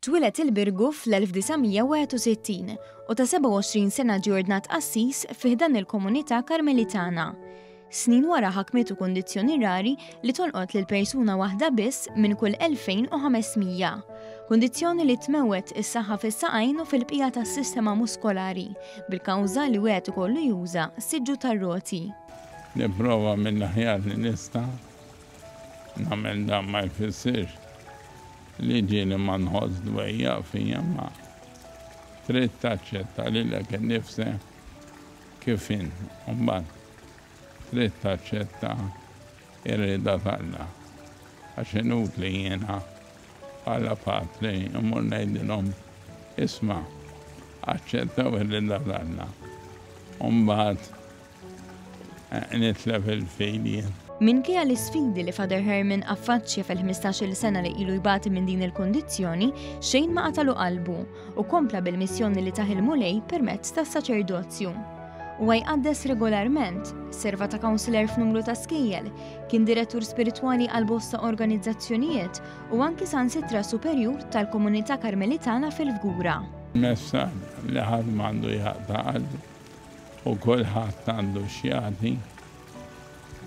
Twieled il-Birgu fl-1961 u ta' 27 sena ġie ordnat qassis fi ħdan il-komunità Karmelitana. Snin wara ħakmitu kundizzjoni rari li tolqot lil persuna waħda biss minn kull 2,500. Kundizzjoni li tmewwet is-saħħa fis-saqajn u fil-bqija tas-sistema muskolari, bil-kawża li wieħed ikollu juża siġġu tar-roti. Nipprova mill-aħjar li nista' nagħmel dan ma jfissirx li ġieli ma nħoss dwejjaq fija imma trid taċċetta lilek innifsek kif int u mbagħad trid taċċetta r-rieda t'Alla. Għax inutli jiena bħala patri mmur ngħidilhom isma' aċċettaw ir-rieda t'Alla u mbagħad Nitlef il-fil jien. Minkejja l-isfidi li Father Herman affaċċja fil-ħmistax-il sena li ilu jbati minn din il-kundizzjoni, xejn ma qatalu qalbu u kompla bil-missjoni li tah il-Mulej permezz tas-saċerdozju. Huwa jqaddes regolarment, serva ta' counsellor f'numru ta' skejjel, kien direttur spiritwali għal bosta organizzazzjonijiet u anki sansitra superjur tal-komunità Karmelitana fil-Fgura. Messaġġ li ħadd m'għandu jaqta' qalbu. U kulħadd għandu x'jagħti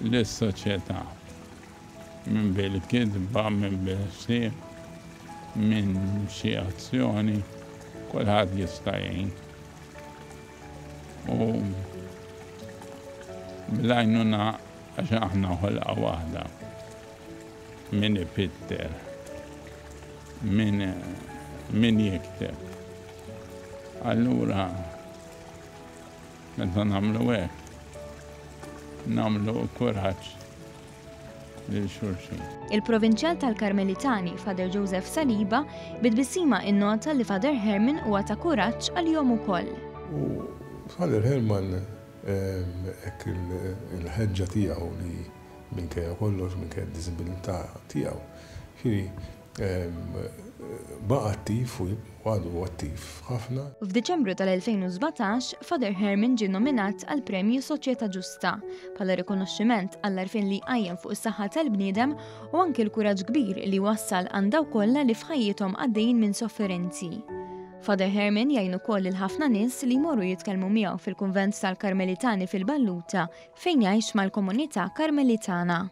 lis-soċjetà, min bil-kitba, min bil-ħsieb, min b'xi azzjoni, kulħadd jista' jgħin. U bl-għajnuna għax aħna ħolqa waħda, min ipitter, min min jikteb. Allura Meta nagħmlu hekk, nagħmlu kuraġġ lil xulxin. Il-Provinċjal tal-Karmelitani, Father Joseph Saliba, bi tbissima innota li Father Herman huwa ta' kuraġġ għalihom ukoll. U Father Herman hekk il-ħeġġa tiegħu li minkejja kollox, minkejja d-diżibilità tiegħu, jiġifieri Baqa' attiv u għadu attiv ħafna. F'Diċembru tal-2017, Father Herman ġie nominat għall-Premju Soċjetà Ġusta, bħala rikonoxximent għall-għarfien li jqajjem fuq is-saħħa tal-bniedem u anki l-kuraġġ kbir li jwassal għand dawk kollha li f'ħajjithom għaddejjin minn sofferenzi. Father Herman jgħin ukoll lil ħafna nies li jmorru jitkellmu miegħu fil-Kunvent tal-Karmelitani fil-Balluta fejn jgħix mal-komunità Karmelitana.